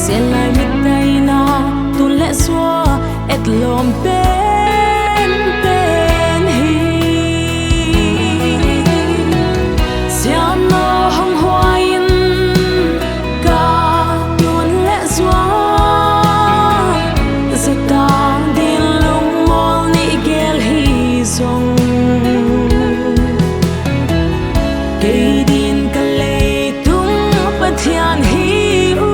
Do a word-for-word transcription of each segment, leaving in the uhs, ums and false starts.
Zel lai mit taina tun leh zuak etlawm penpen hi. Siangthou hong huai in ka tun leh zuak, zata din lungmawl nih gel hi zong, kei din ka leitung Pathian hi uh.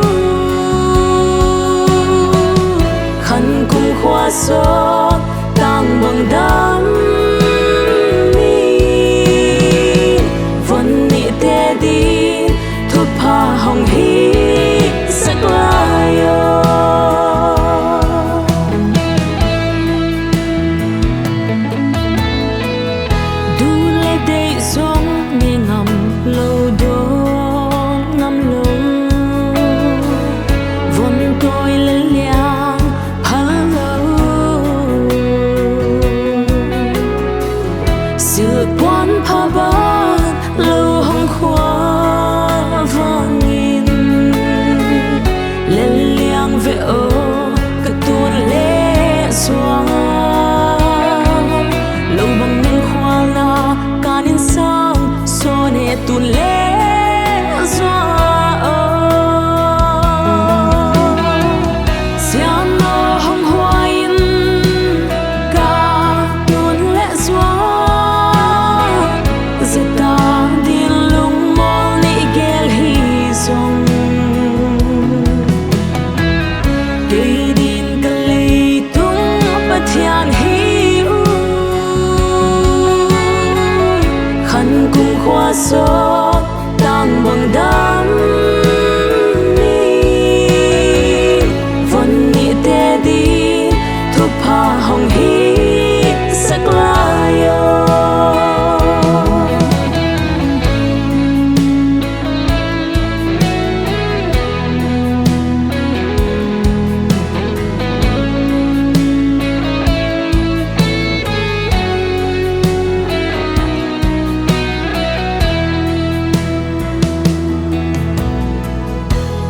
Khan kum khua sawt tang bang dam mi, von nih te din thupha hong hi sak lai aw. Duh leh deih zong ne ngam lou, dawn ngam lou, von tawi leh liang phal lou, silhpuan pha bat lou hong khua vangin, lel liang ve aw ka tun leh zuak. Lou bang neng khualna kan in sang, sawn e tun leh zuak aw. Siangthou hong huai in ka tun leh zuak, zata din lungmawl nih gel hi zong, kei din ka leitung Pathian hi uh. Khan kum khua sawt tang bang dam mi, von nih te din thupha hong hi sak lai aw.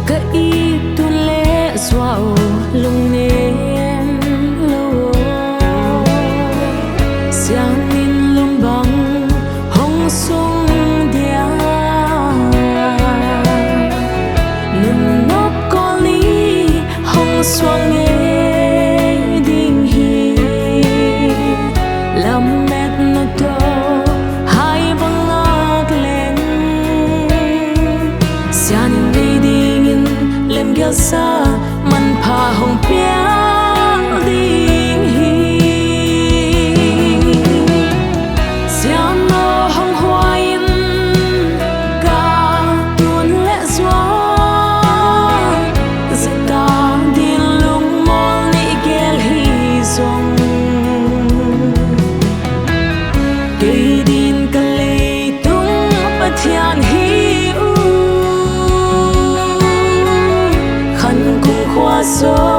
Ka it tun leh zuak aw, lungnem lou aw. Siangin lum bang hong sung dia, nun nop kawl nih hong suak ngei ding hi. Lametna toh hai bang ngak leng, siangthou nei dingin lemgel sa manpha hong piak ding hi. Siangthou hong huai in ka tun leh zuak, zata din lungmawl nih gel hi zong, kei din ka leitung Pathian hi uh. Khan kum khua sawt